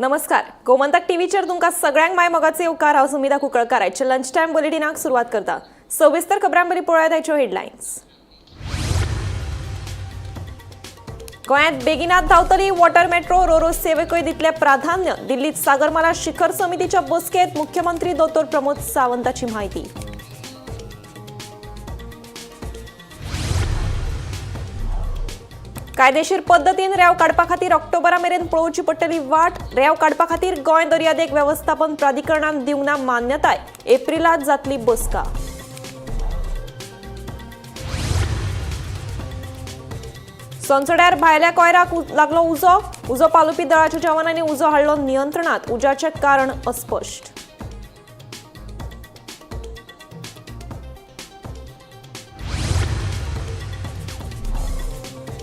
नमस्कार, गोमंतक टीव्हीचेर तुमकां सगळ्यांक माय मोगाचे येवकार. हांव सुमिता कुंकळकार. आयच्या लंच टायम बुलेटिनाक सुरवात करता. सविस्तर खबरां पयलीं पळोवया आयच्यो हेडलायन्स. गोंयांत बेगिनात धांवतली वॉटर मेट्रो, रोरो सेवेकय दितले प्राधान्य. दिल्लीत सागरमाला शिखर समितीच्या बसकेत मुख्यमंत्री दोतोर प्रमोद सावंताची माहिती. कायदेशीर पद्दतीन रेंव काडपा खातीर ऑक्टोबरा मेरेन पळोवची पडटली वाट. रेंव काडपा खातीर गोंय दर्यादेग वेवस्थापन प्राधिकरणान दिवंक ना मान्यताय. एप्रिलांत जातली बसका. सोनसड्यार भायल्या कोयराक लागलो उजो. उजो पालोवपी दळाच्या जवानांनी उजो हाडलो नियंत्रणात. उज्याचें कारण अस्पश्ट.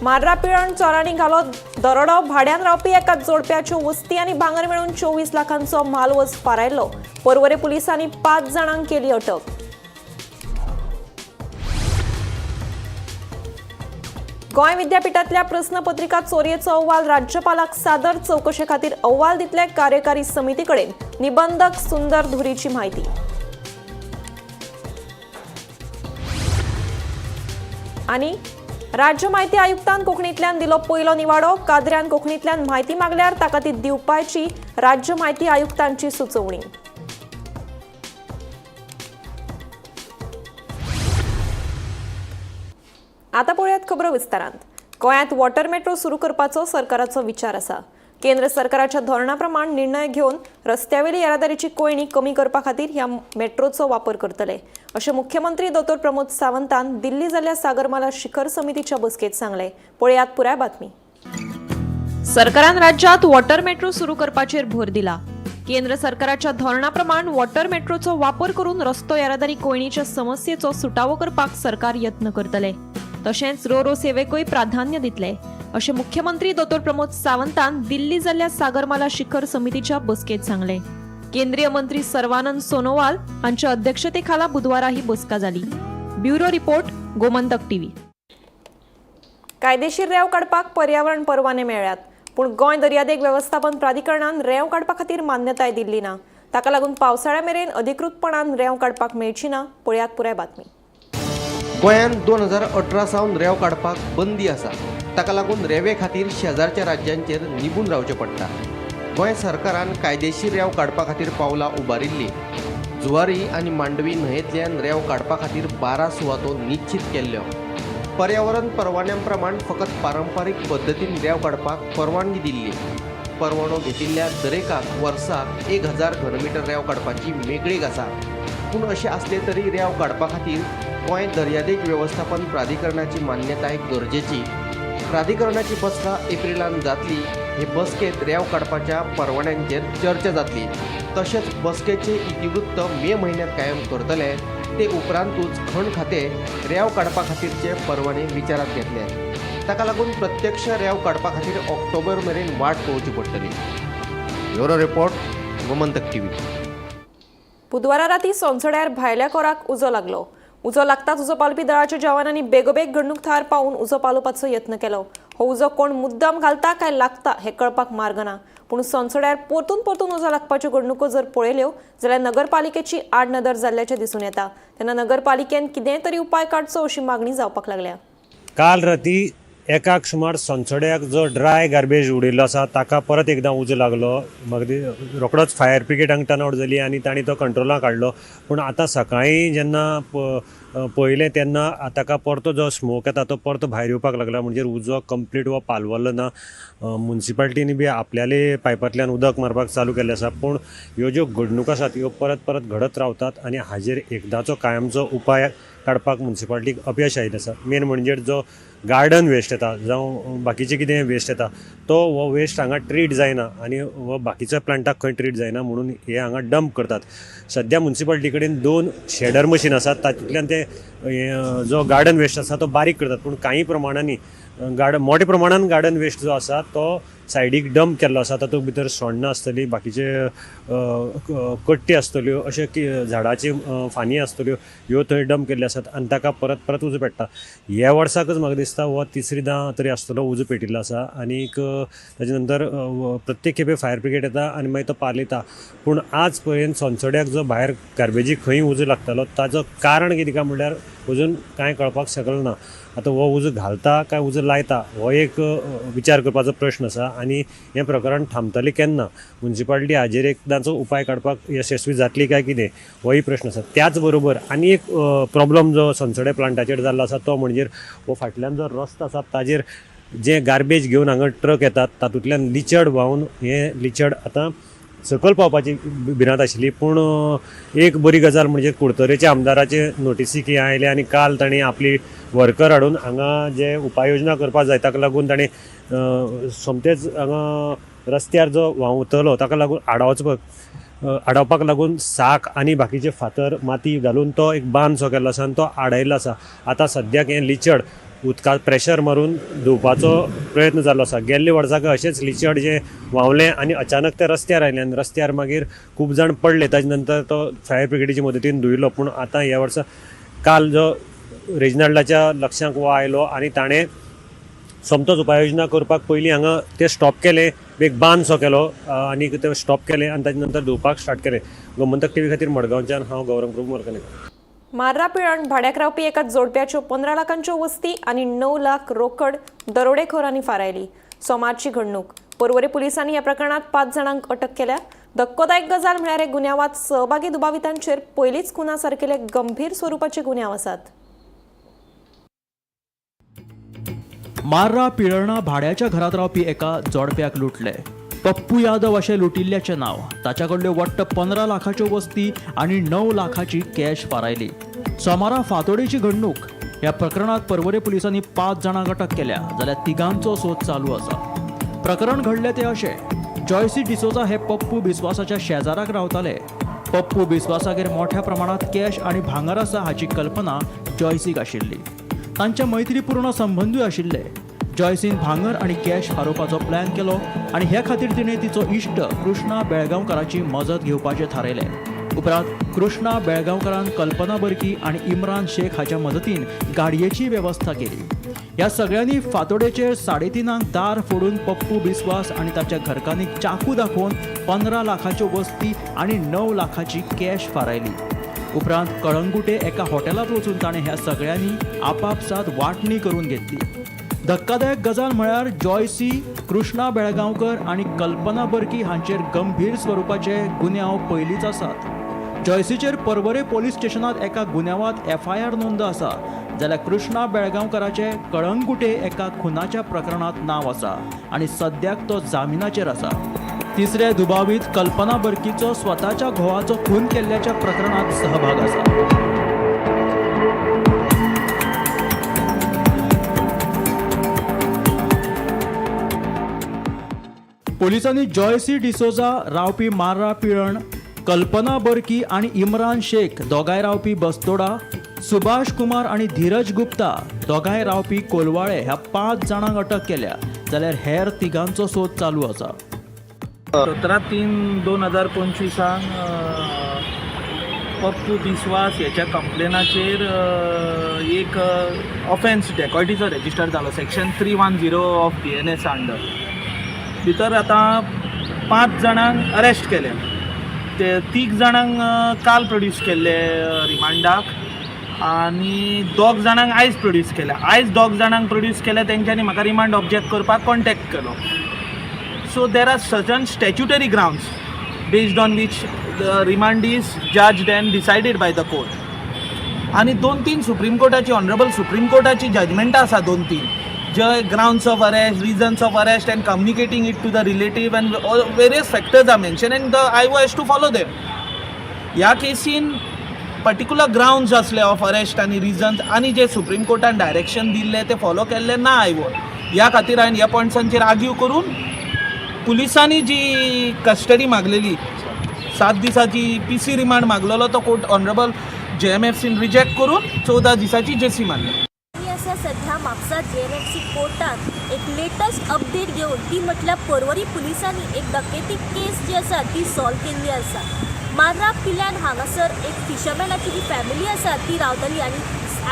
मार्रा पिळण चोरांनी घालो दरोडो. भाड्यान रावपी एका जोडप्याच्यो वस्ती आनी भांगर मेळून 24 लाखांचो म्हालवज फारायलो. पर्वरे पुलिसांनी 5 जाणांक केली अटक. गोंय विद्यापीठांतल्या प्रस्नपत्रिका चोरयेचो अहवाल राज्यपालाक सादर. चवकशे खातीर अहवाल दितले कार्यकारी समिती कडेन. निबंधक सुंदर धुरीची माहिती. आनी राज्य माहिती आयुक्तान कोंकणींतल्यान दिलो पयलो निवाडो. कादऱ्यान कोंकणींतल्यान म्हायती मागल्यार ताका ती दिवपाची राज्य माहिती आयुक्तांची सुचोवणी. आतां पळयात खबरो विस्तारांत. गोंयांत वॉटर मेट्रो सुरू करपाचो सरकाराचो विचार आसा. केंद्र सरकाराच्या धोरणा प्रमाण निर्णय घेवन रस्त्यावेली येरादारीची कोंयडी कमी करपा खातीर ह्या मेट्रोचो वापर करतले, अशें मुख्यमंत्री दोतोर प्रमोद सावंतान दिल्ली जाल्ल्या सागरमाला शिखर समितीच्या बसकेत सांगलें. पळयात पुराय बातमी. सरकारान राज्यात वॉटर मेट्रो सुरू करपाचेर भर दिला. केंद्र सरकाराच्या धोरणा प्रमाण वॉटर मेट्रोचो वापर करून रस्तो येरादारी कोंयडीच्या समस्येचो सुटावो करपाक सरकार यत्न करतले. तशेंच रोरो सेवेकूय प्राधान्य दितले, अशें मुख्यमंत्री दोतोर प्रमोद सावंतान दिल्ली जाल्ल्या सागरमाला शिखर समितीच्या बसकेत सांगलें. केंद्रीय मंत्री सर्वानंद सोनोवाल हांच्या अध्यक्षतेखाला बुधवारा ही बसका जाली. Bureau report, Gomantak TV. कायदेशीर रेंव काडपाक पर्यावरण परवाने मेळ्ळ्यात, पूण गोंय दर्यादेग वेवस्थापन प्राधिकरणान रेंव काडपा खातीर मान्यताय दिल्ली ना. ताका लागून पावसाळ्या मेरेन अधिकृतपणान रेंव काडपाक मेळची ना. पळयात पुराय बातमी. गोंयांत 2018 सावन रेंव काडपाक बंदी आसा. ताका लागून रेंवे खातीर शेजारच्या राज्यांचेर निबून रावचें पडटा. गोंय सरकारान कायदेशीर रेंव काडपा खातीर पावलां उबारिल्लीं. जुवारी आनी मांडवी न्हंयेंतल्यान रेंव काडपा खातीर 12 सुवातो निश्चीत केल्ल्यो. पर्यावरण परवान्यां प्रमाण फकत पारंपारीक पद्दतीन रेंव काडपाक परवानगी दिल्ली. परवानो घेतिल्ल्या दरेकाक वर्साक 1000 घनमिटर रेंव काडपाची मेकळीक आसा. पूण अशें आसलें तरी रेंव काडपा खातीर गोंय दर्यादेग वेवस्थापन प्राधिकरणाची मान्यताय गरजेची. प्राधिकरणाची बसका एप्रिलांत जातली. हे बसकेंत रेंव काडपाच्या परवान्यांचेर चर्चा जातली. तशेंच बसकेचें इतिवृत्त मे म्हयन्यांत कायम करतले. ते उपरांतूच खण खातें रेंव काडपा खातीरचे परवाने विचारांत घेतले. ताका लागून प्रत्यक्ष रेंव काडपा खातीर ऑक्टोबर मेरेन वाट पळोवची पडटली. Bureau report, Gomantak TV. बुधवारा राती सोनसड्यार भायल्या कोराक उजो लागलो. उजो लागताच उजो पालोवपी दळाच्या जवानांनी बेगोबेग घडणूक थळार पावून उजो पालोवपाचो यत्न केलो. हो उजो कोण मुद्दाम घालता काय लागता हें कळपाक मार्ग ना. पूण सोनसड्यार परतून परतून उजो लागपाच्यो घडणुको जर पळयल्यो जाल्यार नगरपालिकेची आडनदर जाल्ल्याचें दिसून येता. तेन्ना नगरपालिकेन कितेंय तरी उपाय काडचो अशी मागणी जावपाक लागल्या. काल राती एकाक सुमार सोनसड्याक जो ड्राय गार्बेज उडयल्लो आसा ताका परत एकदां उजो लागलो. मागीर रोखडोच फायर ब्रिगेडांक टर्न आवट जाली आनी तांणी तो कंट्रोलाक हाडलो. पूण आतां सकाळीं जेन्ना पळयलें तेन्ना ताका परतो जो स्मोक येता तो परतो भायर येवपाक लागला. म्हणजे उजो कंप्लीट हो पालवलो ना. मुन्सिपाल्टीनी बी आपल्याले पायपांतल्यान उदक मारपाक चालू केल्लें आसा. पूण ह्यो ज्यो घडणुको आसात ह्यो परत परत घडत रावतात आनी हाजेर एकदांचो कायमचो उपाय काडपाक मुन्सिपाल्टीक अपयश आयिल्लें आसा. मेन म्हणजे जो गार्डन वेस्ट येता जावं बाकीचें कितें वेस्ट येता तो हो वेस्ट हांगा ट्रीट जायना आनी हो बाकीच्या प्लांटाक खंय ट्रीट जायना म्हणून हे हांगा डंप करतात. सद्या मुन्सिपाल्टी कडेन 2 शेडर मशीन आसात, तातूंतल्यान ते जो गार्डन वेस्ट आसा तो बारीक करतात. पूण कांय प्रमाणांनी गार्डन मोठ्या प्रमाणान गार्डन वेस्ट जो आसा तो सायडीक डंप केल्लो आसा. तातूंत भितर सोण्णां आसतलीं, बाकीचे कट्टी आसतल्यो, अशे झाडाची फांदी आसतल्यो, ह्यो थंय डंप केल्ल्यो आसात आनी ताका परत परत उजो पेट्टा. ह्या वर्साकच म्हाका दिसता हो तिसरीदां तरी आसतलो उजो पेटिल्लो आसा. आनीक ताजे नंतर प्रत्येक खेपे फायर ब्रिगेड येता आनी मागीर तो पालयता. पूण आज पर्यंत सोनसड्याक जो भायर गार्बेजीक खंय उजो लागतालो ताजो कारण कितें काय म्हणल्यार अजून कांय कळपाक शकलें ना. आतां हो उजो घालता काय उजो लायता हो एक विचार करपाचो प्रश्न आसा. आनी हें प्रकरण थांबतलें केन्ना, मुन्सिपालिटी हाजेर एकदांचो उपाय काडपाक यशस्वी जातली काय कितें होय प्रश्न आसा. त्याच बरोबर आनी एक प्रॉब्लम जो सोनसडे प्लांटाचेर जाल्लो आसा तो म्हणजे हो फाटल्यान जो रस्तो आसा ताजेर जे गार्बेज घेवन हांगा ट्रक येतात तातूंतल्यान लिचड व्हांवन हें लिचड आतां सकयल पावपाची भिरांत आशिल्ली. पूण एक बरी गजाल म्हणजे कुडतरेच्या आमदाराचे नोटिसीक हें आयलें आनी काल तांणी आपली वर्कर हाडून हांगा जे उपाययोजना करपाक जाय ताका लागून तांणी सोमतेच हांगा रस्त्यार जो व्हांवतलो ताका लागून आडावपाक लागून साक आनी बाकीचे फातर माती घालून तो एक बांद सो केल्लो आसा आनी तो आडायल्लो आसा. आतां सद्याक हें लिचड उदकाक प्रेशर मारून धुवपाचो प्रयत्न जाल्लो आसा. गेल्ले वर्साक अशेंच लिचड जें व्हांवलें आनी अचानक तें रस्त्यार आयलें आनी रस्त्यार मागीर खूब जाण पडले. ताजे नंतर तो फायर ब्रिगेडीच्या मदतीन धुयलो. पूण आतां ह्या वर्सा काल जो रेजिनाल्डाच्या लक्षांक हो आयलो आनी ताणें सोमतोच उपाययोजना करपाक पयलीं हांगा ते स्टॉप केलें, एक बांद सो केलो आनी ते स्टॉप केलें आनी ताजे नंतर धुवपाक स्टार्ट केलें. गोमंतक टीव्ही खातीर मडगांवच्यान हांव गौरव प्रभू मरकनेकर. मार्रा पिळण भाड्याक रावपी एका जोडप्याच्यो 15 लाखांच्यो वस्ती आनी 9 लाख रोकड दरोडेखोरांनी फारायली. सोमारची घडणूक. पर्वरे पुलिसांनी ह्या प्रकरणात 5 जाणांक अटक केल्या. धक्कोदायक गजाल म्हळ्यार हे गुन्यांवात सहभागी दुबावितांचेर पयलींच खुना सारकेले गंभीर स्वरुपाचे गुन्यांव आसात. मार्रा पिळर्णा भाड्याच्या घरात रावपी एका जोडप्याक लुटले. पप्पू यादव अशें लुटिल्ल्याचें नांव. ताच्या कडल्यो वट्ट 15 लाखाच्यो वस्ती आनी 9 लाखाची कॅश फारायली. सोमारा फांतोडेची घडणूक. ह्या प्रकरणात पर्वरे पुलिसांनी 5 जाणांक अटक केल्या, जाल्यार तिगांचो सोद चालू आसा. प्रकरण घडलें तें अशें, जॉयसी डिसोजा हे पप्पू बिस्वासाच्या शेजाराक रावताले. पप्पू बिस्वासागेर मोठ्या प्रमाणात कॅश आनी भांगर आसा हाची कल्पना जॉयसीक आशिल्ली. तांचे मैत्रीपूर्ण संबंदूय आशिल्ले. जॉयसीन भांगर आनी कॅश फारोवपाचो प्लॅन केलो आनी हे खातीर तिणें तिचो इश्ट कृष्णा बेळगांवकाराची मजत घेवपाचें थारायलें. उपरांत कृष्णा बेळगांवकारान कल्पना बर्की आनी इम्रान शेख हाच्या मदतीन गाडयेची वेवस्था केली. ह्या सगळ्यांनी फांतोडेचेर 3:30 दार फोडून पप्पू बिस्वास आनी ताच्या घरकान्नीक चाकू दाखोवन 15 लाखाच्यो वस्ती आनी 9 लाखाची कॅश फारायली. उपरांत कळंगुटे एका हॉटेलांत वचून ताणें ह्या सगळ्यांनी आपापसात वांटणी करून घेतली. धक्कादायक गजाल म्हळ्यार जॉयसी, कृष्णा बेळगांवकर आनी कल्पना बर्की हांचेर गंभीर स्वरुपाचे गुन्यांव पयलींच आसात. जॉयसीचेर पर्वरे पोलीस स्टेशनांत एका गुन्यांवांत एफआयआर नोंद आसा, जाल्यार कृष्णा बेळगांवकराचे कळंगुटे एका खुनाच्या प्रकरणांत नांव आसा आनी सद्याक तो जामिनाचेर आसा. तिसरे दुबावीत कल्पना बर्कीचो स्वताच्या घोवाचो खून केल्ल्याच्या प्रकरणांत सहभाग आसा. पोलिसांनी जॉयसी डिसोजा रावपी मार्रा पिळण, कल्पना बर्की आनी इम्रान शेख दोगांय रावपी बस्तोडा, सुभाष कुमार आनी धीरज गुप्ता दोगांय रावपी कोलवाळे ह्या 5 जाणांक अटक केल्या, जाल्यार हेर तिगांचो सोद चालू आसा. 17/3/2025 पप्पू बिस्वास ह्याच्या कंप्लेनाचेर एक ऑफेन्स डेकॉयटीचो रेजिस्टर जालो, section 310 of BNS under. भितर आतां 5 जाणांक अरेस्ट केले. ते 3 जाणांक काल प्रोड्यूस केल्ले रिमांडाक आनी 2 जाणांक आयज प्रोड्यूस केले. आयज 2 जाणांक प्रोड्यूस केले, तेंच्यांनी म्हाका रिमांड ऑब्जेक्ट करपाक कॉन्टेक्ट केलो. So there are certain statutory grounds based on which the remand is judged and decided by the court. आनी 2-3 सुप्रीम कोर्टाची, ऑनरेबल सुप्रीम कोर्टाची जजमेंटां आसा 2-3, जे grounds of arrest, reasons of arrest and communicating it to the relative and various factors are mention and the IO has to follow them. ह्या casein particular ग्रावंड्स आसले of arrest आनी reasons आनी जे supreme कोर्टान direction दिल्लें तें follow केल्लें ना IO. ह्या खातीर हांवें ह्या पॉयंट्सांचेर आर्ग्यू करून पुलिसांनी जी कस्टडी मागलेली 7 दिसाची पीसी रिमांड मागलेलो तो कोर्ट ऑनरेबल JMFCन रिजेक्ट करून 14 दिसाची जेसी मारली. आमी आसा सध्या म्हापसा JMFC कोर्टात. एक लेटस्ट अपडेट घेवन, ती म्हटल्यार पर्वरी पुलिसांनी एक डकेती केस जी आसा ती सॉल्व केल्ली आसा. मार्रा पिल्यान हांगासर एक फिशरमॅनाची जी फॅमिली आसा ती रावताली आनी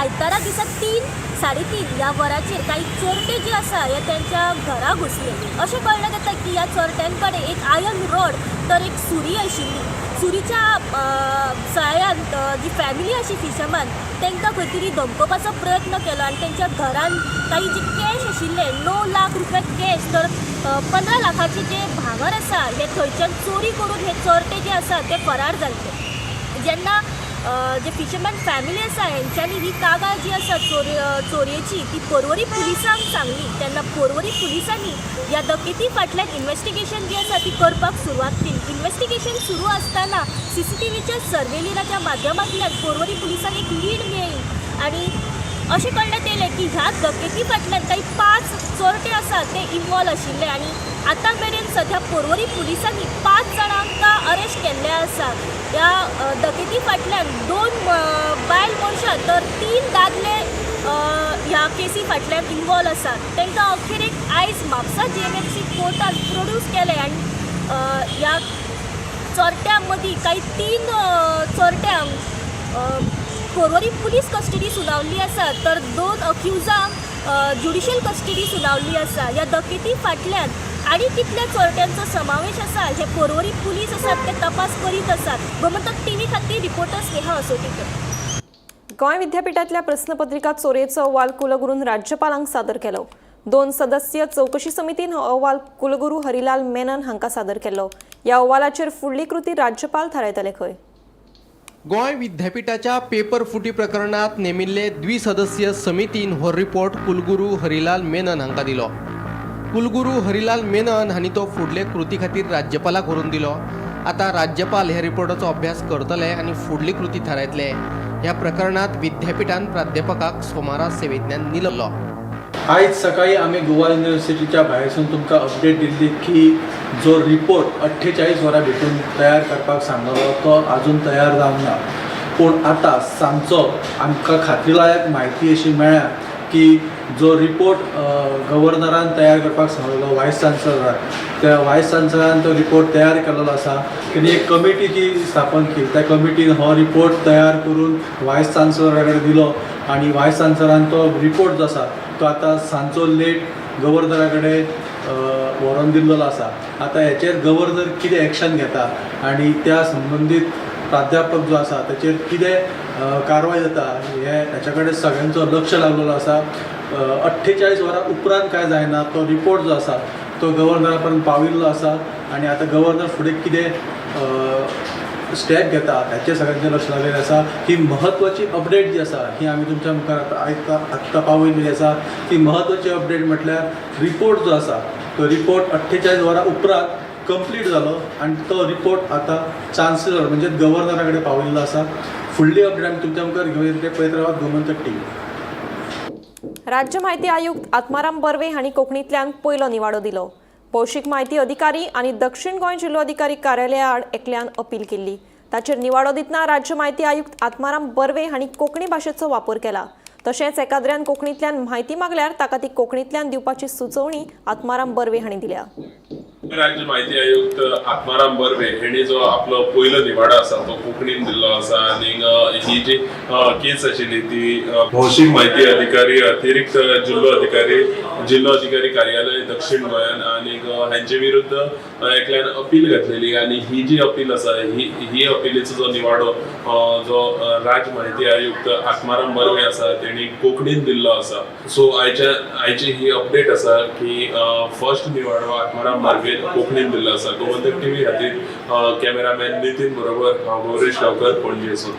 आयतारा दिसा 3, 3:30 ह्या वराचेर काही चोरटे जे आसा हे त्यांच्या घरा घुसले. अशें कळ्ळें जाता की ह्या चोरट्यां कडेन एक आयर्न रॉड तर एक सुरी आशिल्ली. सुरीच्या सहाय्यान जी फॅमिली आशी फिशरमॅन तांकां खंय तरी धमकोवपाचो प्रयत्न केलो आनी तेंच्या घरान काही जे कॅश आशिल्ले, 9 लाख रुपया कॅश तर 15 लाखाचे जे भांगर आसा हे थंयच्यान चोरी करून हे चोरटे जे आसा ते फरार जाल्ले. जेन्ना जे फिशरमॅन फॅमिली आसा हेंच्यांनी ही कागाळ जी आसा चोरयेची ती पर्वरी पुलिसांक सांगली, तेन्ना पर्वरी पुलिसांनी ह्या डकेती फाटल्यान इन्वेस्टिगेशन जी आसा ती करपाक सुरवात केली. इन्वेस्टिगेशन सुरू आसतना सीसीटीव्हीच्या सर्वेलिनाच्या माध्यमांतल्यान पर्वरी पुलिसांक एक लीड मेळ्ळी आनी अशें कळण्यात येयलें की ह्या डकेती फाटल्यान काही पांच चोरटे आसात ते इनवॉल्व आशिल्ले. आनी आतां मेरेन सद्या पर्वरी पुलिसांनी पांच जाणांक अरेस्ट केल्ले आसा. ह्या डकेती फाटल्यान दोन बायल मनशां तर तीन दादले ह्या केसी फाटल्यान इनवॉल्व आसात. तांकां अखेरेक आयज म्हापसा जीएमएफसी कोर्टान प्रोड्यूस केले आनी ह्या चोरट्यां मदीं काही तीन चोरट्यांक पर्वरी पुलीस कस्टडी सुनावल्ली आसा तर दोन अक्युजांक ज्युडिशियल कस्टडी सुनावल्ली आसा. ह्या डकेती फाटल्यान आनी कितल्या चोरट्यांचो समावेश आसा हे पर्वरी पुलीस आसात ते तपास करीत आसात. गोमंतक टीव्ही खातीर रिपोर्टर स्नेहा असोटीकर. गोंय विद्यापीठातल्या प्रस्नपत्रिका चोरयेचो अहवाल कुलगुरून राज्यपालांक सादर केलो. दोन सदस्य चवकशी समितीन हो अहवाल कुलगुरू हरिलाल मेनन हांकां सादर केल्लो. ह्या अहवालाचेर फुडली कृती राज्यपाल थारायतले खंय. गोंय विद्यापीठाच्या पेपर फुटी प्रकरणात नेमिल्ले द्विसदस्यीय समितीन हो रिपोर्ट कुलगुरू हरिलाल मेनन हांकां दिलो. कुलगुरू हरिलाल मेनन हांणी तो फुडले कृती खातीर राज्यपालाक व्हरून दिलो. आतां राज्यपाल ह्या रिपोर्टाचो अभ्यास करतले आनी फुडली कृती थारायतले. ह्या प्रकरणात विद्यापीठान प्राध्यापकाक सोमारा सेवेंतल्यान निलबलो. आयज सकाळी आमी गोवा युनिवर्सिटीच्या भायरसून तुमकां अपडेट दिल्ली की जो रिपोर्ट 48 वरां भितून तयार करपाक सांगलेलो तो आजून तयार जावंक ना. पूण आतां सांजचो आमकां खात्रीलायक म्हायती अशी मेळ्ळ्या की जो रिपोर्ट गव्हर्नरान तयार करपाक सांगलेलो वायस चान्सलराक, त्या वायस चान्सलरान तो रिपोर्ट तयार केलेलो आसा. तेणी एक कमिटी जी स्थापन केली, त्या कमिटीन हो रिपोर्ट तयार करून वायस चान्सलरा कडेन दिलो आनी वायस चान्सलरान तो रिपोर्ट जो आसा तो आतां सांजचो लेट गव्हर्नरा कडेन व्हरोन दिल्लो आसा. आतां हेचेर गव्हर्नर कितें एक्शन घेता आनी त्या संबंदीत प्राध्यापक जो आसा तेचेर कितें कारवाय जाता हें हेच्या कडेन सगळ्यांचो लक्ष लागलेलो आसा. 48 वरां उपरांत काय जायना, तो रिपोर्ट जो आसा तो गव्हर्नरा पर्यंत पाविल्लो आसा आनी आतां गव्हर्नर फुडें कितें स्टेप घेता हाचें सगळ्यांचें लक्ष लागलेलें आसा. ही म्हत्वाची अपडेट जी आसा ही आमी तुमच्या मुखार आतां आयता आत्तां पावयल्ली आसा. ती म्हत्वाची अपडेट म्हटल्यार रिपोर्ट जो आसा तो रिपोर्ट 48 वरां उपरांत कंप्लीट जालो आनी तो रिपोर्ट आतां चान्सलर म्हणजे गव्हर्नरा कडेन पावयल्लो आसा. फुडली अपडेट आमी तुमच्या मुखार घेवन येतले. पळयत रावात गोमंतक टीव्ही. राज्य म्हायती आयुक्त आत्माराम बर्वे हांणी कोंकणींतल्यान पयलो निवाडो दिलो. भौशीक म्हायती अधिकारी आनी दक्षिण गोंय जिल्लोधिकारी कार्यालया आड एकल्यान अपील केल्ली. ताचेर निवाडो दितना राज्य म्हायती आयुक्त आत्माराम बर्वे हांणी कोंकणी भाशेचो वापर केला. तशेंच एकाद्र्यान कोंकणींतल्यान म्हायती मागल्यार ताका ती कोंकणींतल्यान दिवपाची सुचोवणी आत्माराम बर्वे हांणी दिल्या. राज्य माहिती आयुक्त आत्माराम बर्वे हेणी जो आपलो पयलो निवाडो आसा तो कोंकणीन दिल्लो आसा. आनी ही जी केस आशिल्ली ती भौशीक माहिती अधिकारी, अतिरिक्त जिल्लो अधिकारी, जिल्लो अधिकारी कार्यालय दक्षिण गोंयान आनी हेंचे विरुद्ध एकल्यान अपील घातलेली. आनी ही जी अपील आसा ही ही अपिलीचो जो निवाडो जो राज्य माहिती आयुक्त आत्माराम बर्वे आसा तेणी कोंकणीन दिल्लो आसा. सो आयची ही अपडेट आसा की फर्स्ट निवाडो आत्माराम बर्वे कोंकणीन दिल्लो आसा. गोमंतक टीव्ही खातीर कॅमेरामॅन नितीन बरोबर हांव गौरेश गांवकर, पणजेसून.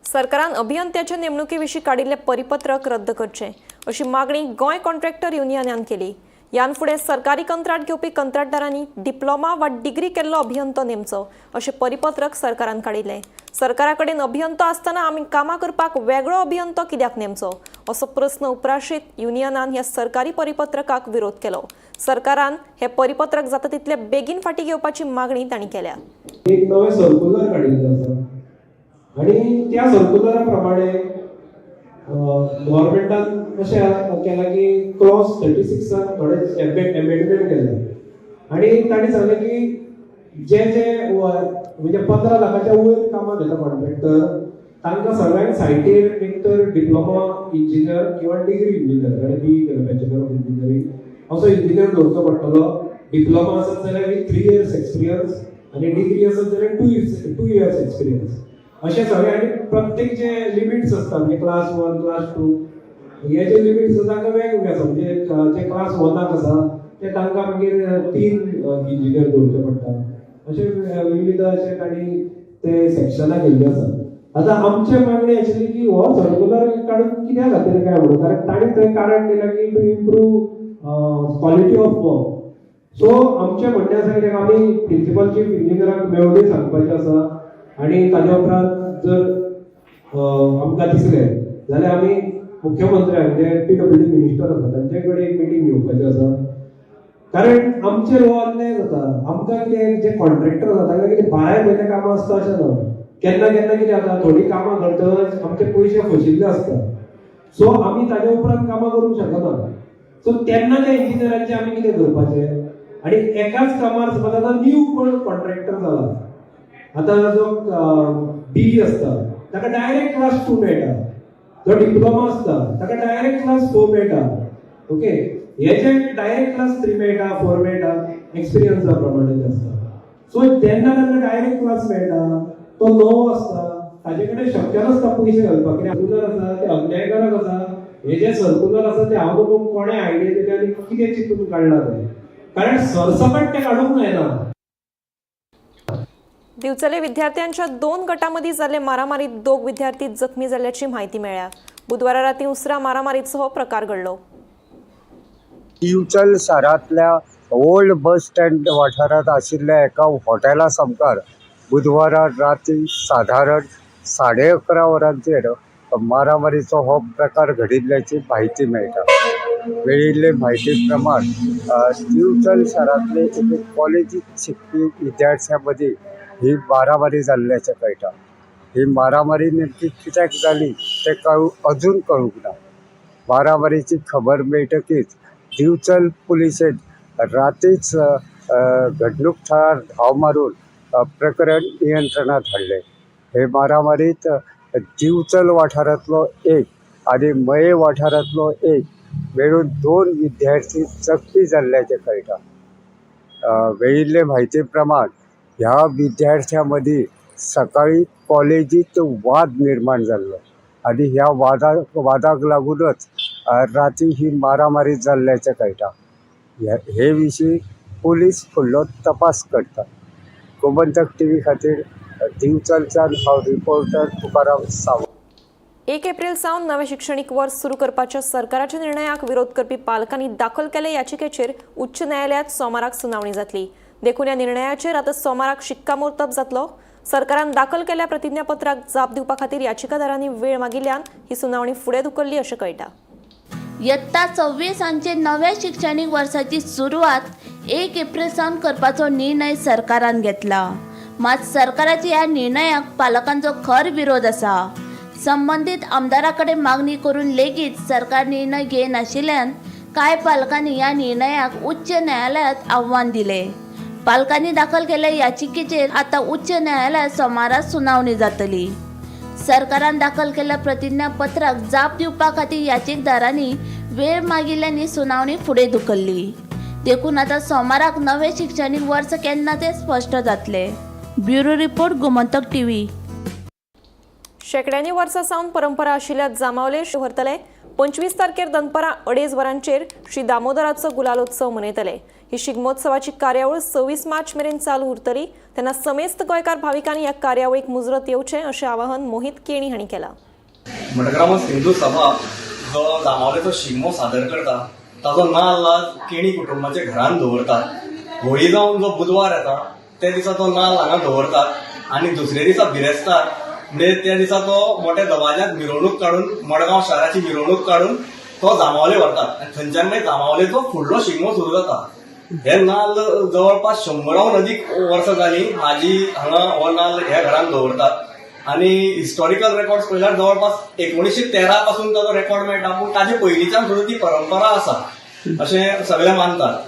सरकारान अभियंत्याच्या नेमणुके विशीं काडिल्लें परिपत्रक रद्द करचें अशी मागणी गोंय कॉन्ट्रॅक्टर युनियनान केली. ह्यान फुडें सरकारी कंत्राट घेवपी कंत्राटदारांनी डिप्लोमा वा डिग्री केल्लो अभियंतो नेमचो अशें परिपत्रक सरकारान काडिल्लें. सरकारा कडेन अभियंतो आसतना आमी कामां करपाक वेगळो अभियंतो कित्याक नेमचो असो प्रस्न उप्राशीत युनियनान ह्या सरकारी परिपत्रकाक विरोध केलो. सरकारान हें परिपत्रक जाता तितले बेगीन फाटीं घेवपाची मागणी तांणी केल्या. एक नवें सर्कुलर काडिल्लें आसा आनी त्या सर्कुलरा प्रमाणे गव्हर्मेंटान अशें केलां की क्लॉज 36 थोडे एमेंडमेंट केले आनी तांणी सांगलें की जे जे म्हणजे 15 लाखाच्या वयर कामां घेता कॉन्ट्रॅक्टर तांकां सगळ्यांक सायटीर एक तर डिप्लोमा इंजिनियर किंवा डिग्री इंजिनियर, कारण बीई केलो बॅचलर ऑफ इंजिनियरींग असो इंजिनियर दवरचो पडटलो. डिप्लोमा आसत जाल्यार विथ 3 इयर्स एक्सपिरियन्स आनी डिग्री आसत जाल्यार 2 इयर्स एक्सपिरियन्स अशें सगळें. आनी प्रत्येक जे लिमिट्स आसता म्हणजे क्लास 1 क्लास 2 हे जे लिमिट्स आसा तांकां वेगवेगळे आसा. म्हणजे जे क्लास 1 आसा ते तांकां मागीर 3 इंजिनियर दवरचे पडटा. अशे विविध अशे तांणी ते सेक्शनां केल्ली आसा. आतां आमचे मागणी आशिल्ली की हो सर्कुलर काडून कित्या खातीर काय म्हणून, कारण तांणी थंय कारण दिलां की to improve quality of work. So आमचें म्हणणें आसा कित्याक आमी प्रिंसिपल चीफ इंजिनियराक मेळूनय सांगपाचें आसा आनी ताज्या उपरांत जर आमकां दिसलें जाल्यार आमी मुख्यमंत्र्याक म्हणजे पीडब्ल्यूडी मिनिस्टर आसा तांचे कडेन एक मिटींग घेवपाची आसा. कारण आमचेर हो अन्याय जाता. आमकां कितें जे कॉन्ट्रॅक्टर आसा तांकां कितें 12 म्हयने कामां आसता अशें ना. केन्ना केन्ना कितें जाता थोडीं कामां करतकच आमचे पयशे फशिल्ले आसता. सो आमी ताज्या उपरांत कामां करूंक शकना. सो तेन्ना त्या इंजिनियरांचें आमी कितें करपाचें? आनी एकाच कामार समज आतां न्यू कोण कॉन्ट्रॅक्टर जाला, आतां जो बी आसता ताका डायरेक्ट क्लास 2 मेळटा, जो डिप्लोमा आसता ताका डायरेक्ट क्लास 4 मेळटा. ओके, हे जे डायरेक्ट क्लास 3 मेळटा 4 मेळटा एक्सपिरियन्सा प्रमाणे ते आसता. सो जेन्ना तांकां डायरेक्ट क्लास मेळटा तो नवो आसता, ताजे कडेन शक्य नासता पयशे घालपाक. कित्याक सर्कुलर आसा ते अन्यायकारक आसा. हे जे सर्कुलर आसा ते हांव न्हू कोणें आयडिया दिली आनी कितें चिंतून काडलां तें, कारण सरसकट तें काडूंक जायना. दिवचले विद्यार्थ्यांच्या 2 गटांमदीं जाल्ले मारामारीत 2 विद्यार्थी जखमी जाल्ल्याची म्हायती मेळ्ळ्या. बुधवारा राती उसरां मारामारीचो हो प्रकार घडलो. दिवचल शारांतल्या ओल्ड बस स्टँड वाठारांत आशिल्ल्या एका हॉटेला सामकार बुधवारा राती सादारण 11:30 वरांचेर मारामारीचो हो प्रकार घडिल्ल्याची म्हायती मेळटा. मेळिल्ले म्हायती प्रमाण दिवचल शारांतले एके कॉलेजीत शिकपी विद्यार्थ्यां मदीं ही मारामारी जाल्ल्याचें कळटा. ही मारामारी नेमकी कित्याक जाली तें अजून कळूंक ना. मारामारीची खबर मेळटकीच दिवचल पुलिशेन रातीच घडणूक थळार धांव मारून प्रकरण नियंत्रणांत हाडलें. हे मारामारीत दिवचल वाठारांतलो एक आनी मये वाठारांतलो एक मेळून 2 विद्यार्थी जखमी जाल्ल्याचें कळटा. मेळिल्ले म्हायती प्रमाण ह्या विद्यार्थ्यां मदीं सकाळीं कॉलेजींत वाद निर्माण जाल्लो आनी ह्या वादाक लागूनच राती ही मारामारी जाल्ल्याचें कळटा. हे विशीं पुलीस फुडलो तपास करता. गोमंतक टीव्ही खातीर दिवचलच्यान हांव रिपोर्टर तुकाराम सावंत. 1 एप्रिल सावन नवें शिक्षणीक वर्स सुरू करपाच्या सरकाराच्या निर्णयाक विरोध करपी पालकांनी दाखल केल्ले याचिकेचेर उच्च न्यायालयांत सोमाराक सुनावणी जातली. देखून ह्या निर्णयाचेर आतां सोमाराक शिक्कामोर्तब जातलो. सरकारान दाखल केल्ल्या प्रतिज्ञापत्राक जाप दिवपा खातीर याचिकादारांनी वेळ मागिल्ल्यान ही सुनावणी फुडें धुकल्ली अशें कळटा. यत्ता 26 हांचे नव्या शिक्षणीक वर्साची सुरवात 1 एप्रिल सावन करपाचो निर्णय सरकारान घेतला. मात सरकाराच्या ह्या निर्णयाक पालकांचो खर विरोध आसा. संबंदीत आमदारा कडेन मागणी करून लेगीत सरकार निर्णय घेयनाशिल्ल्यान कांय पालकांनी ह्या निर्णयाक उच्च न्यायालयांत आव्हान दिलें. पालकांनी दाखल केल्ल्या याचिकेचेर आतां उच्च न्यायालयांत सोमारा सुनावणी जातली. सरकारान दाखल केल्ल्या प्रतिज्ञापत्राक जाप दिवपा खातीर याचिकदारांनी वेळ मागिल्ल्यान ही सुनावणी फुडें धुकल्ली. देखून आतां सोमाराक नवें शिक्षणीक वर्स केन्ना तें स्पश्ट जातलें. Bureau report, Gomantak TV. शेंकड्यांनी वर्सां सावन परंपरा आशिल्ल्या जांबावले व्हरतले. 25 तारखेर दनपारां 2:30 वरांचेर श्री दामोदराचो गुलालोत्सव मनयतले. ही शिगमोत्सवाची कार्यावळ 26 मार्च मेरेन चालू उरतली. तेन्ना समेस्त गोंयकार भाविकांनी ह्या कार्यावळीक मुजरत येवचें अशें आवाहन मोहित केणी हांणी केलां. मडगांव हिंदू सभा जो जांबावलेचो शिगमो सादर करता ताजो नाल्ल आज केणी कुटुंबाच्या घरान दवरतात. होळी जावन जो बुधवार येता त्या दिसा तो नाल्ल हांगा दवरतात आनी दुसरे दिसा बिरेस्तार म्हणजे त्या दिसा तो मोठ्या दबाज्यांत मिरवणूक काडून मडगांव शाराची मिरवणूक काडून तो जांबावले व्हरतात आनी थंयच्यान मागीर जांबावलेचो फुडलो शिगमो सुरू जाता. हे नाल्ल जवळपास 100 अदीक वर्सां जाली हाजी हांगा हो नाल्ल ह्या घरान दवरतात. आनी हिस्टॉरिकल रेकॉर्ड्स पळयल्यार जवळपास 1913 पासून ताजो रेकॉर्ड मेळटा, पूण ताजे पयलींच्यान सुद्दां ती परंपरा आसा अशें सगळे मानतात.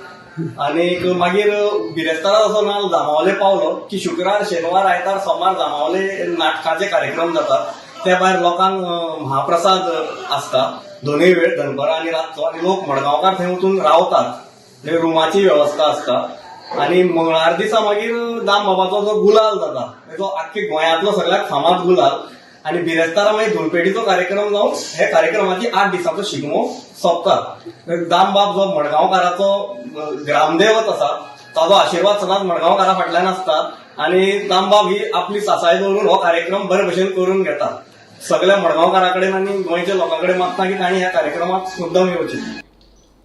आनीक मागीर बिरेस्तारा असो नाल्ल जांबावले पावलो की शुक्रार, शेनवार, आयतार, सोमार जांबावले नाटकाचे कार्यक्रम जातात. त्या भायर लोकांक महाप्रसाद आसता दोनूय वेळ, दनपरां आनी रातचो, आनी लोक मडगांवकार थंय वचून रावतात, थंय रुमाची वेवस्था आसता. आनी मंगळार दिसा मागीर दामबाबाचो जो गुलाल जाता जो आख्खे गोंयांतलो सगळ्यात फामाद गुलाल, आनी बिरेस्तारा मागीर धुलपेटीचो कार्यक्रम जावन हे कार्यक्रमाची 8 दिसांचो शिगमो सोंपता. दामबाब जो मडगांवकाराचो ग्रामदेवत आसा ताजो आशिर्वाद सदांच मडगांवकारा फाटल्यान आसता आनी दामबाब ही आपली सासाय दवरून हो कार्यक्रम बरे भशेन करून घेता. सगळ्या मडगांवकारा कडेन आनी गोंयच्या लोकां कडेन मागता की तांणी ह्या कार्यक्रमाक मुद्दम येवची.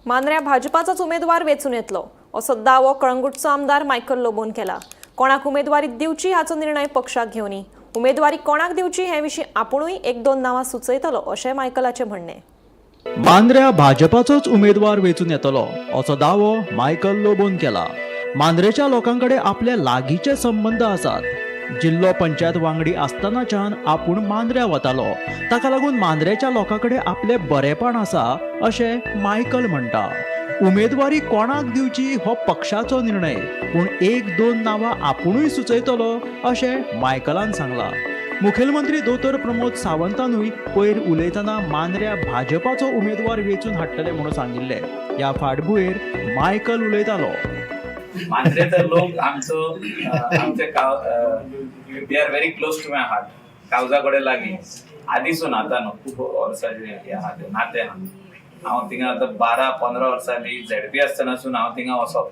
मांद्र्या भाजपाचोच उमेदवार वेंचून येतलो असो दावो कळंगूटचो आमदार मायकल लोबोन केला. कोणाक उमेदवारी दिवची हाचो निर्णय पक्षाक घेवनी, उमेदवारी कोणाक दिवची हे विशीं आपुणूय 1-2 नांवां सुचयतलो अशें मायकलाचें म्हणणें. मांद्र्या भाजपाचोच उमेदवार वेंचून येतलो असो दावो मायकल लोबोन केला. मांद्रेच्या लोकांकडे आपले लागींचे संबंद आसात. जिल्लो पंचायत वांगडी आसतनाच्यान आपूण मांद्र्या वतालो, ताका लागून मांद्रेच्या लोकांकडे आपले बरेपण आसा अशें मायकल म्हणटा. उमेदवारी कोणाक दिवची हो पक्षाचो निर्णय, पूण 1-2 नांवां आपुणूय सुचयतलो अशें मायकलान सांगलां. मुखेलमंत्री दोतोर प्रमोद सावंतानूय पयर उलयतना मांद्र्या भाजपाचो उमेदवार वेंचून हाडटले म्हणून सांगिल्लें. ह्या फाटभुंयेर मायकल उलयतालो. मांद्रेचो लोक आमचो आमचे they are very close to my heart, काळजा कडेन लागीं आदीसून आतां न्हू खूब वर्सांचे हे आहा ते नातें आहा. हांव थिंगा आतां 12-15 वर्सां झेडपी आसतनासून हांव थिंगा वचप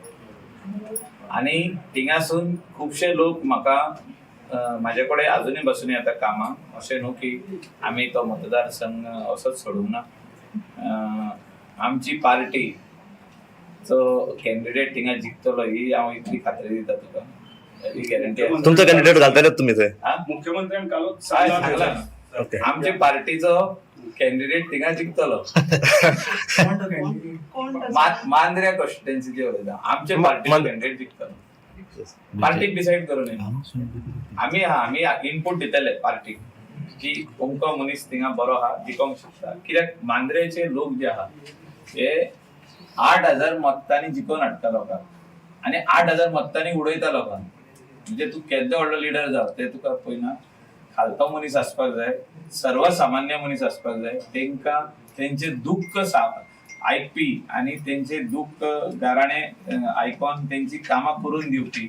आनी थिंगासून खुबशे लोक म्हाका म्हाजे कडेन आजुनूय बसून येता कामाक. अशें न्हू की आमी तो मतदारसंघ असोच सोडूंक ना. आमची पार्टी चो कॅन्डिडेट थिंगा जिखतलो ही हांव इतली खात्री दिता तुका, ही गॅरंटी. तुमचो कॅन्डिडेट घालतले तुमी थंय? मुख्यमंत्र्यान कालूच सांगला आमचे पार्टीचो कॅन्डिडेट थिंगा जिखतलो. मांद्र्या कॉन्स्टिट्युएन्सीचे उलयता, आमचे पार्टीचो कॅन्डिडेट जिखतलो. पार्टीक डिसायड करूं न्ही आमी, आमी इनपूट दितले पार्टीक की अमको मनीस थिंगा बरो आहा, जिखोंक शकता. कित्याक मांद्रेचे लोक जे आहा हे 8,000 मतांनी जिखोवन हाडटा लोकांक आनी 8,000 मतांनी उडयता लोकांक. म्हणजे तूं केद्दो व्हडलो लिडर जाव ते तुका पळयना, खालतो मनीस आसपाक जाय, सर्वसामान्य मनीस आसपाक जाय, तेंकां तेंचे दुख्ख आयकपी आनी तेंचे दुख्ख गाराणे आयकोन तेंची कामां करून दिवपी,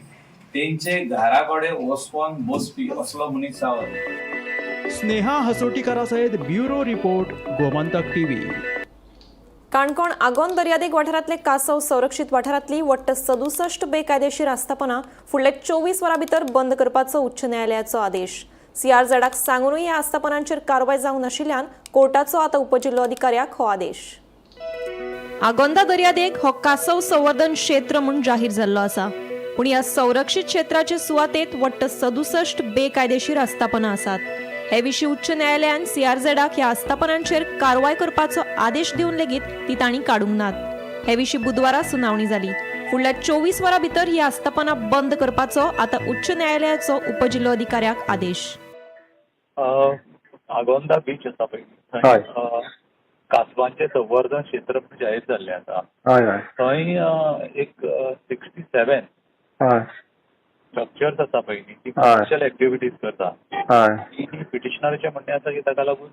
तेंचे घरा कडेन वचोन बसपी असलो मनीस जावो. स्नेहा हसोटीकरा सयत bureau report, Gomantak TV. Canacona Agonda दर्यादेग वाठारांतले कासव संरक्षीत वाठारांतली वट्ट 67 बेकायदेशीर आस्थापनां फुडल्या 24 वरां भितर बंद करपाचो उच्च न्यायालयाचो आदेश. सीआरझेडाक सांगूनय ह्या आस्थापनांचेर कारवाय जावंक नाशिल्ल्यान कोर्टाचो आतां उपजिल्लोधिकाऱ्याक हो आदेश. आगोंदा दर्यादेग हो कासव संवर्धन क्षेत्र म्हूण जाहीर जाल्लो आसा, पूण ह्या संरक्षीत क्षेत्राचे सुवातेत वट्ट 67 बेकायदेशीर आस्थापनां आसात. हे विशीं उच्च न्यायालयान सीआरझेडाक ह्या आस्थापनांचेर कारवाय करपाचो आदेश दिवन लेगीत ती तांणी काडूंक नात. हे विशीं बुधवारा सुनावणी जाली. फुडल्या 24 वरां भितर ही आस्थापनां बंद करपाचो आतां उच्च न्यायालयाचो उपजिल्लोधिकाऱ्याक आदेश. आगोंदा बीच आसा पळय थंय कासवांचें संवर्धन क्षेत्र म्हूण जाहीर जाल्लें आसा. थंय एक 67 स्ट्रक्चर्स आसा पयलीं ती कमर्शियल एक्टिविटीज करता. पिटिशनराचें म्हणणें आसा की ताका लागून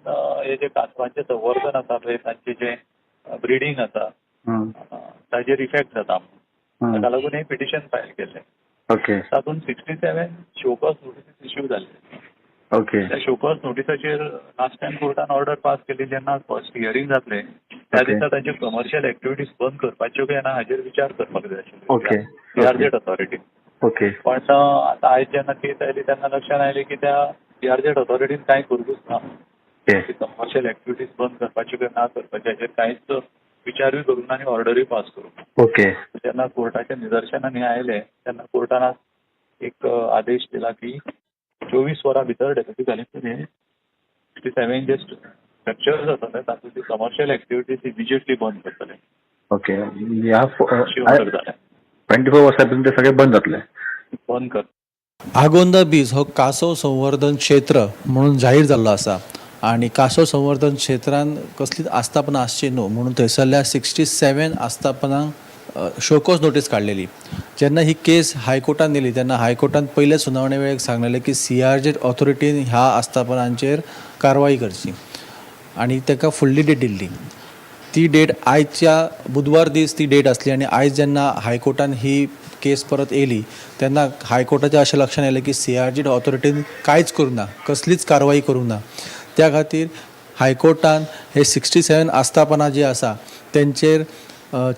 हे जे कासवांचें संवर्धन आसा पळय, तांचें जें ब्रिडींग आसा ताजेर इफेक्ट जाता, ताका लागून हें पिटिशन फायल केल्लें. तातूंत 67 शोकॉज नोटिसीस इश्यू जाल्ले. त्या शोकॉज नोटिसाचेर लास्ट टायम कोर्टान ऑर्डर पास केली. जेन्ना फर्स्ट हियरींग जातलें त्या दिसा तांच्यो कमर्शियल एक्टिविटीज बंद करपाच्यो काय ना हाजेर विचार करपाक जाय आशिल्लो सीआरझेड ऑथॉरिटी. पण आतां आयज जेन्ना केस आयली तेन्ना लक्षांत आयलें की त्या सीआरझेड ऑथॉरिटीन कांय करुंकूच ना. कमर्शियल एक्टिविटीज बंद करपाच्यो काय ना करपाच्यो हाजेर कांयच विचारूय करूंक ना आनी ऑर्डरूय पास करूंक ना. जेन्ना कोर्टाच्या निदर्शनान हें आयलें तेन्ना कोर्टान आज एक आदेश दिला की 24 वरां भितर डेप्युटी कलेक्टर हे 67 जे स्ट्रक्चर्स आसा तातूंतली कमर्शियल एक्टिविटीज इमिजिएटली बंद करतले. ह्या अशी ऑर्डर जाल्या. 24 वर्सां भितर ते सगळे बंद जातले. बंद कर. आगोंदा बीच हो कासव संवर्धन क्षेत्र म्हणून जाहीर जाल्लो आसा आनी कासव संवर्धन क्षेत्रान कसलीच आस्थापना आसची न्हू म्हणून थंयसरल्या 67 आस्थापनांक शोकॉज नोटीस काडलेली. जेन्ना ही केस हायकोर्टान नेली तेन्ना हायकोर्टान पयल्या सुनावणे वेळार सांगलेलें की सीआरझेड ऑथॉरिटीन ह्या आस्थापनांचेर कारवाई करची आनी ताका फुडली डेट दिल्ली. ती डेट आयच्या बुधवार दीस ती डेट आसली आनी आयज जेन्ना हायकोर्टान ही केस परत येयली तेन्ना हायकोर्टाच्या अशें लक्षांत आयलें की सीआरझेड ऑथॉरिटीन कांयच करूंक ना, कसलीच कारवाई करूंक ना. त्या खातीर हायकोर्टान हे 67 आस्थापनां जी आसा तेंचेर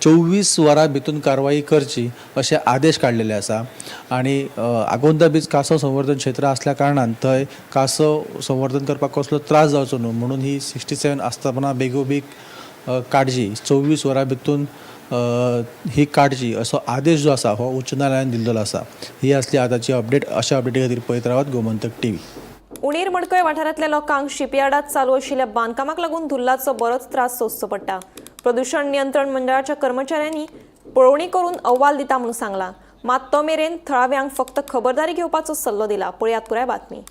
24 वरां भितून कारवाई करची अशे आदेश काडलेले आसा. आनी आगोंदा बीच कासव संवर्धन क्षेत्र आसल्या कारणान थंय कासव संवर्धन करपाक कसलो त्रास जावचो न्हू म्हणून ही 67 आस्थापनां बेगोबेग काडची, 24 वरां भितून ही काडची असो आदेश जो आसा हो उच्च न्यायालयान दिल्लो आसा. ही आसली आतांची अपडेट. अशा अपडेटी खातीर पळयत रावात गोमंतक टीव्ही. उणीर मडकय वाठारांतल्या लोकांक शिपयार्डात चालू आशिल्ल्या बांदकामाक लागून धुल्लाचो बरोच त्रास सोंसचो पडटा. प्रदूषण नियंत्रण मंडळाच्या कर्मचाऱ्यांनी पळोवणी करून अहवाल दिता म्हणून सांगला. मात तो मेरेन थळाव्यांक फक्त खबरदारी घेवपाचो सल्लो दिला. पळयात पुराय बातमी.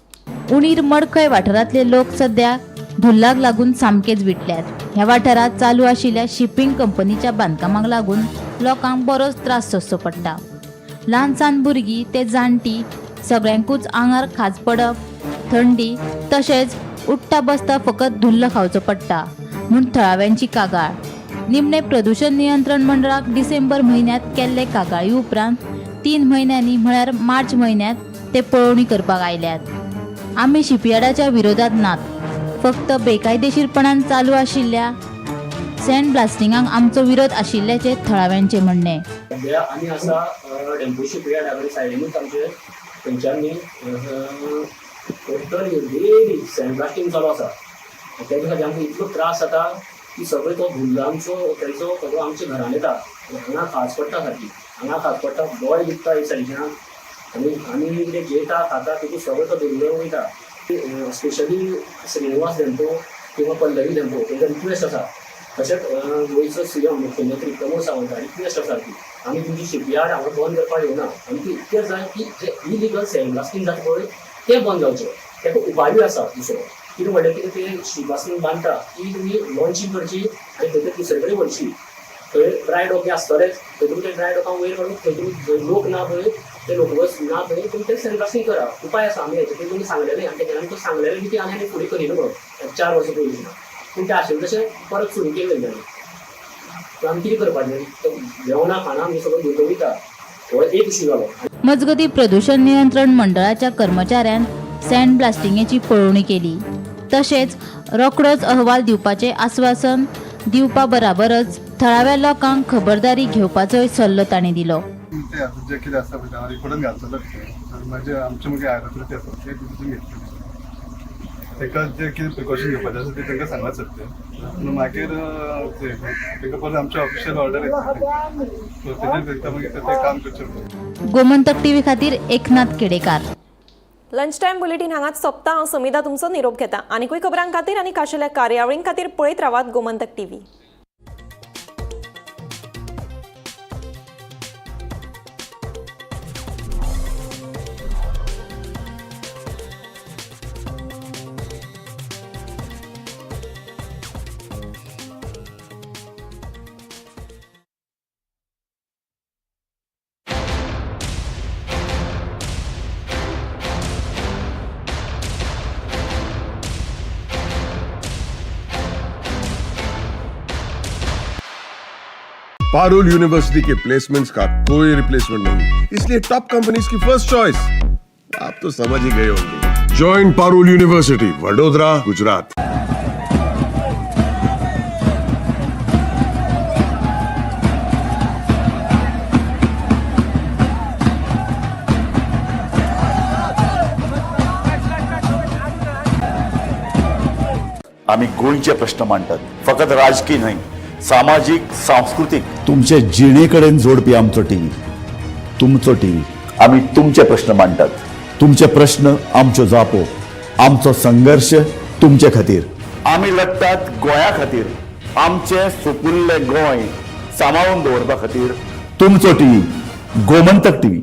उणीर मडकय वाठारांतले लोक सध्या धुल्लाक लागून सामकेच विटल्यात. ह्या वाठारांत चालू आशिल्ल्या शिपींग कंपनीच्या बांदकामाक लागून लोकांक बरोच त्रास सोंसचो पडटा. ल्हान सान भुरगीं ते जाणटी सगळ्यांकूच आंगार खाज पडप, थंडी तशेंच उठ्ठा बसता फकत धुल्ल खावचो पडटा म्हूण थळाव्यांची कागाळ. निमणे प्रदूषण नियंत्रण मंडळाक डिसेंबर म्हयन्यांत केल्ले कागाळी उपरांत 3 म्हयन्यांनी म्हळ्यार मार्च म्हयन्यांत ते पळोवणी करपाक आयल्यात. आमी शिपयार्डाच्या विरोधात नात, फक्त बेकायदेशीरपणान चालू आशिल्ल्या सँड ब्लास्टिंगाक आमचो विरोध आशिल्ल्याचें थळाव्यांचें म्हणणें. सद्या आमी आसा डेम्पो शिपयार्डा कडेन सायडीनूच आमचे थंयच्यान न्ही टोटली डेली सँड ब्लास्टींग चालू आसा. तेजे खातीर आमकां इतलो त्रास जाता की सगळो तो धुल्ल आमचो तेंचो सगळो आमच्या घरान येता. हांगा खाज पडटा सारकी, हांगा खाज पडटा, दोळे दुखता एक सायडीच्यान आनी आमी कितें जेयता खाता तितून सगळो तो धुल्ल वयता. स्पेशली श्रीनिवास धेंपो किंवा पल्लवी धेंपो तेंकां रिक्वेस्ट आसा. तशेंच गोंयचो सीएम मुख्यमंत्री प्रमोद सावंत रिक्वेस्ट आसा की आमी तुमची शिपयार्ड हांगा बंद करपाक येवना. आमकां इतकें जाय की जे इलिगल सँड ब्लास्टींग जाता पळय तें बंद जावचें. ताका उपायूय आसा दुसरो कितें म्हणल्यार कितें तें शीप आसून बांदता ती तुमी लॉन्चींग करची आनी थंय दुसरे कडेन व्हरची. थंय ड्राय डॉक बी आसतलेच, थंय तुमी ते ड्राय डॉकां वयर काडून थंय तुमी लोक ना पळय ते लोक ना थंय तुमी ते सँड ब्लास्टींग करा. उपाय आसा. आमी हेचे तुमी सांगलेलें आनी तेन्ना आमकां सांगलेलें बी ती आनी आमी फुडें करिना म्हणून 4 वर्सां पयलीं, पूण ते आशिल्लें तशें परत सुरू केलें तेंच्यांनी. आमी कितें करपाचें, जेवणां खाणां आमी सगळें धुल्ल वयता, हो एक इशू जालो. मजगतीं प्रदूषण नियंत्रण मंडळाच्या कर्मचाऱ्यान सँड ब्लास्टिंगेची पळोवणी केली तशेंच रोखडोच अहवाल दिवपाचें आस्वासन दिवपा बराबरच थळाव्या लोकांक खबरदारी घेवपाचोय सल्लो तांणी दिलो. ते आतां जे कितें आसा पळय रिपोर्टान घालतलो मागीर आमचे मागीर हायर ऑथॉरिटी आसा ते डिसिजन घेतले. तांकां जे कितें प्रिकॉशन घेवपाचें आसा तें तांकां सांगलां सर तें. पूण मागीर तांकां परत आमचे ऑफिशियल ऑर्डर येता सो तेजेर तांकां मागीर तें काम करचें पडटा. गोमंतक टीव्ही खातीर Eknath Kedekar. Lunch time bulletin हांगाच सोंपता. हांव समिधा तुमचो निरोप घेता. आनीकूय खबरां खातीर आनी खाशेल्या कार्यावळीं खातीर पळयत रावात Gomantak TV. Parul university K placements का कोई रिप्लेसमेंट नहीं, इसलिए टॉप कंपनीज की फर्स्ट चॉइस। आप तो समझ ही गए होंगे। Join Parul university, Vadodara, Gujarat. आमी गोंयचे प्रश्न मांडटात, फकत राजकीय न्हय, सामाजीक, सांस्कृतीक, तुमचे जिणे कडेन जोडपी आमचो टीव्ही, तुमचो टीव्ही। आमी तुमचे प्रश्न मांडटात, तुमचे प्रश्न आमच्यो जापो, आमचो संघर्श तुमचे खातीर। आमी लढटात गोंया खातीर, आमचे सुपुल्ले गोंय सांबाळून दवरपा खातीर। तुमचो टीव्ही, गोमंतक टीव्ही।